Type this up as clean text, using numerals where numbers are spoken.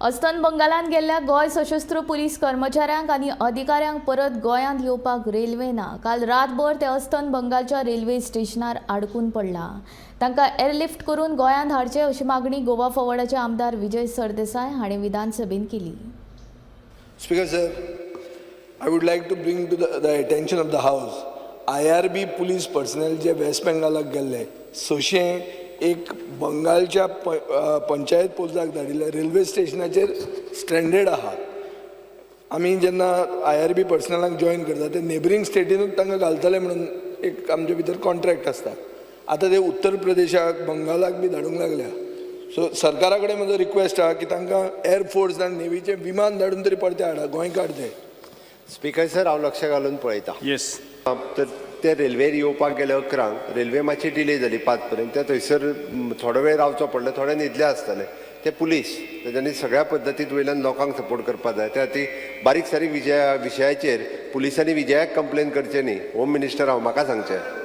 अस्तंत बंगालांत गेल्ल्या गोंय सशस्त्र पुलीस कर्मचाऱ्यांक आनी अधिकाऱ्यांक परत गोंयांत येवपाक रेल्वे ना. काल रातभर ते अस्तंत बंगालच्या रेल्वे स्टेशनार आडकून पडला. तांकां एअरलिफ्ट करून गोंयांत हाडचे अशी मागणी गोवा फॉरवर्डाचे आमदार विजय सरदेसाय हांणी विधानसभेत केली. Speaker sir, I would like to bring to the attention of the House, IRB police personnel J waste बेंगालाक गेल्ले 600 एक बंगालच्या पंचायत पोलिसाक धाडिल्ले, रेल्वे स्टेशनाचेर स्ट्रेंडेड आहात. आमी जेन्ना IRB पर्सनलाक जॉयन करता, ते नेबरींग स्टेटीनूच तांकां घालतले म्हणून एक आमचे भितर कॉन्ट्रॅक्ट आसता. आतां ते उत्तर प्रदेशाक, बंगालाक बी धाडूंक लागल्या. सो सरकारा कडेन म्हजो रिक्वेस्ट आहा की तांकां एअरफोर्स आनी नेवीचें विमान धाडून तरी परते हाडा, गोंयकार ते. स्पीकर सर, हांव लक्ष घालून पळयता. येस. तर ते रेल्वेर येवपाक गेले 11ंक, रेल्वे मातशी डिले जाली 5 पर्यंत. ते थंयसर थोडो वेळ रावचो पडलो, थोडे न्हिदले आसतले. ते पुलीस, तेज्यांनी सगळ्या पद्दतीत वयल्यान लोकांक सपोर्ट करपाक जाय. त्या खातीर बारीक सारीक विशयाचेर पुलिसांनी विजयाक कंप्लेन करचें न्ही, होम मिनिस्टर हांव, म्हाका सांगचें.